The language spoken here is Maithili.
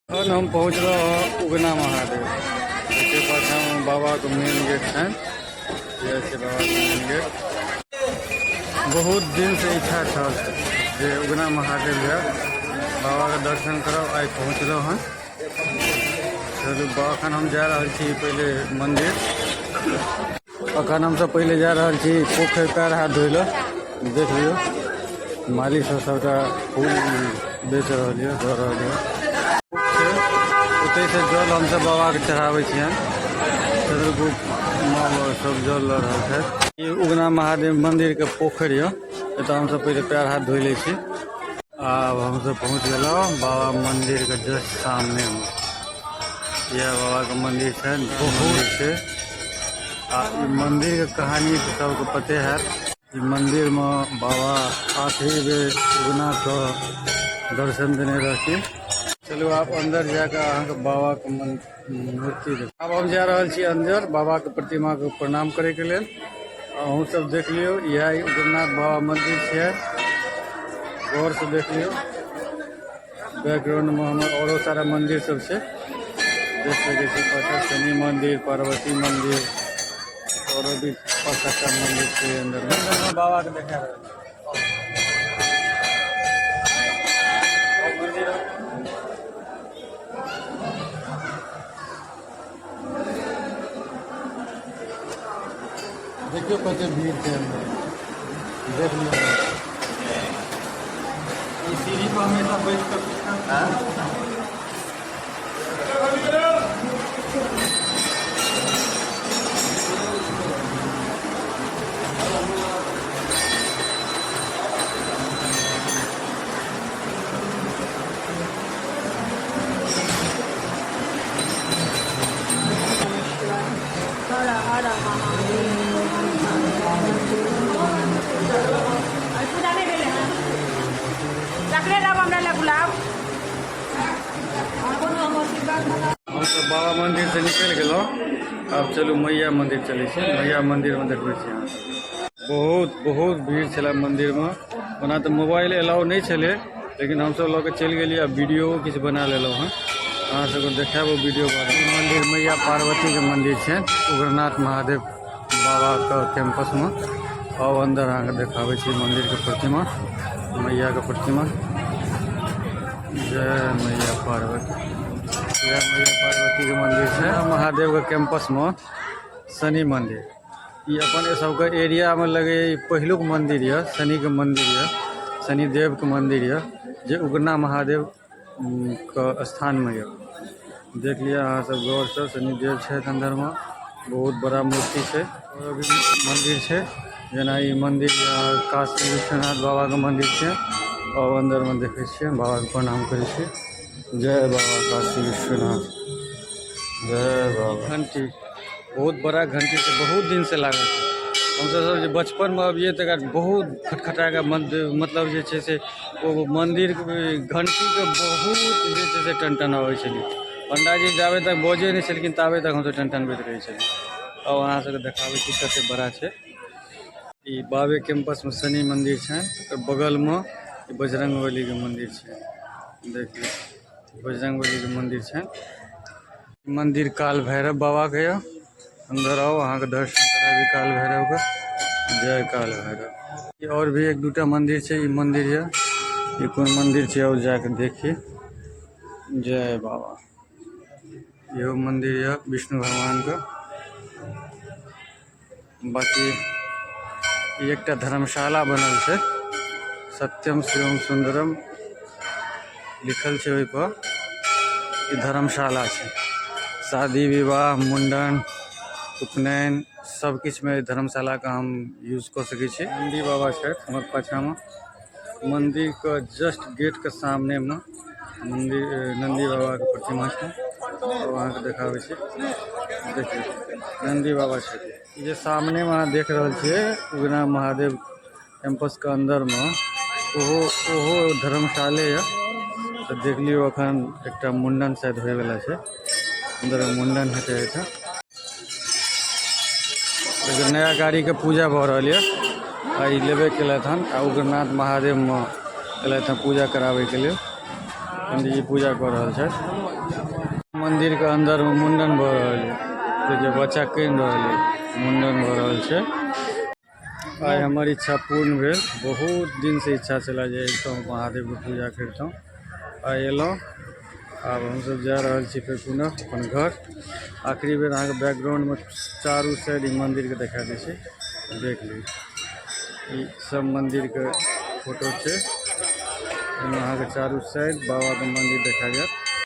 अखन हम पहुँचलहुँ उगना महादेव। के पाछाँमे बाबाके मेन गेट छनि। इएह छै बाबाके मेन गेट। बहुत दिनसँ इच्छा छल जे उगना महादेव जायब, बाबाके दर्शन करब। आइ पहुँचलहुँ हन। चलू, अखन हम जा रहल छी पहिले मन्दिर। अखन हमसब पहिले जा रहल छी पोखरि पैर हाथ धोइ लए। देख लियौ, माली सब सबटा फूल बेच रहल यऽ, दऽ रहल यऽ। ओतहिसँ जल हमसब बाबाके चढ़ाबै छियनि। चंद्रगुप्त सब जल लऽ रहल छथि। ई उगना महादेव मन्दिरके पोखरि यऽ। एतऽ हमसब पहिले पैर हाथ धोइ लै छी। आब हमसब पहुँच गेलहुँ बाबा मन्दिरके जस्ट सामनेमे। इएह बाबाके मन्दिर छनि, बहुत छै। आ ई मन्दिरके कहानी तऽ सबके पते हैत। ई मन्दिरमे बाबा आखिरी बेर उगनाके दर्शन देने रहथिन। चलू, आब अन्दर जाकऽ अहाँके बाबाके मूर्ति देख। आब हम जा रहल छी अन्दर बाबाके प्रतिमाके प्रणाम करैके लेल। अहूँ सब देख लियौ, इएह उग्रनाथ बाबा मन्दिर छियै। गौरसँ देख लियौ। बैकग्राउंडमे हमर औरो सारा मन्दिर सब छै, देख सकै छी। पाछाँ शनि मन्दिर, पार्वती मन्दिर, औरो भी पाँच सातटा मन्दिर छै अन्दरमे। अन्दरमे बाबाके देखा रहल छी। मन्दिर देखियौ, कते भीड़ छै अन्दर, देख लियौ। ई सीढ़ी पर हमेशा बैठ कऽ हर हर महादेव। पूजा नहि भेलै हँ। रखने रहब हमरा लए गुलाब। हमसब बाबा मन्दिर से निकलि गेलहुँ। आब चलू, मैया मन्दिर चलै छी। मैया मन्दिरमे देखबै छी अहाँ। बहुत बहुत भीड़ छलै मन्दिरमे। ओना तऽ मोबाइल एलाउ नहि छलै, लेकिन हमसब लऽ कऽ चलि गेलियै आ वीडियो किछु बना लेलहुँ हँ। अहाँ सबके देखायब ओ वीडियो बादमे। मन्दिर मैया पार्वतीके मन्दिर छै उग्रनाथ महादेव बाबाके कैंपसमे। आउ अन्दर, अहाँके देखाबै छी मन्दिरके प्रतिमा, मैयाके प्रतिमा। जय मैया पार्वती। जय मैया पार्वतीके मन्दिर छै महादेवके कैंपसमे शनि मन्दिर। ई अपन सबके एरियामे लगैए ई पहिलुक मन्दिर यऽ, शनिके मन्दिर यऽ, शनिदेवके मन्दिर यऽ, जे उगना महादेव के स्थानमे यऽ। देख लिअ अहाँ सब गौरसँ, शनिदेव छथि अन्दरमे, बहुत बड़ा मूर्ति छै। और भी मन्दिर छै, जेना ई मन्दिर यऽ, काशी विश्वनाथ बाबाके मन्दिर छै। और अन्दरमे देखै छियै, बाबाके प्रणाम करै छी। जय बाबा काशी विश्वनाथ, जय बाबा। घंटी बहुत बड़ा घंटी छै, बहुत दिन से लागल छै। हमसब सब जे बचपनमे अबियै तऽ बहुत खटखटा कऽ मतलब जे छै से ओ मन्दिरके घंटीके बहुत जे छै से टन अबै छलै। पंडाजी जाबे तक बजै नहि छलखिन, ताबे तक हमसब टनटनबैत रहै छलियै। आब अहाँ सबके देखाबै छी कते बड़ा छै। ई बाबे कैंपसमे शनि मन्दिर छै, ओकर बगलमे ई बजरंगबलीके मन्दिर छै। देखियौ, बजरंगबलीके मन्दिर छै। मन्दिर काल भैरव बाबाके यऽ। अन्दर आउ, अहाँके दर्शन कराबी काल भैरवके। जय काल भैरव। ई और भी एक दूटा मन्दिर छै। ई मन्दिर यऽ, ई कोन मन्दिर छै, और जाके देखी। जय बाबा। इहो मन्दिर यऽ विष्णु भगवानके। बाकी ई एकटा धर्मशाला बनल छै, सत्यम शिवम सुंदरम लिखल छै ओहिपर। ई धर्मशाला छै। शादी विवाह, मुंडन, उपनयन, सब किछुमे धर्मशालाके हम यूज कऽ सकै छी। नन्दी बाबा छथि हमर पाछाँमे। मन्दिरके जस्ट गेटके सामनेमे मन्दिर नन्दी बाबाके प्रतिमा छै। आओर अहाँके देखाबै छी। देखियौ, नन्दी बाबा छथिन। ई जे सामनेमे अहाँ देख रहल छियै उगना महादेव कैंपसके अन्दरमे, ओहो ओहो धर्मशाले यऽ। तऽ देख लियौ, अखन एकटा मुंडन शायद होइवला छै। अन्दरमे मुंडन हेतै एहिठाम। देखियौ, नया गाड़ीके पूजा भऽ रहल यऽ आ ई लेबे केलथि हन आ उग्रनाथ महादेवमे एलथि हन पूजा कराबैके लेल। पंडीजी पूजा कऽ रहल छथि। मंदिर के अंदर में मुंडन भऽ रहल है। देखियौ, बच्चा कानि रहल है, मुंडन भऽ रहल छै। आइ हमर इच्छा पूर्ण भेल। बहुत दिनसँ इच्छा छलै जे अबितहुँ, महादेवके पूजा करितहुँ। आइ एलहुँ। आब हमसभ जा रहल छी फेर पुनः अपन घर। आखिरी बेर अहाँके बैकग्राउंडमे चारू साइड ई मन्दिरके देखा दै छी, देख लियौ। ई सब मन्दिरके फोटो छै। एहिमे अहाँके चारू साइड बाबाके मन्दिर देखा जायत।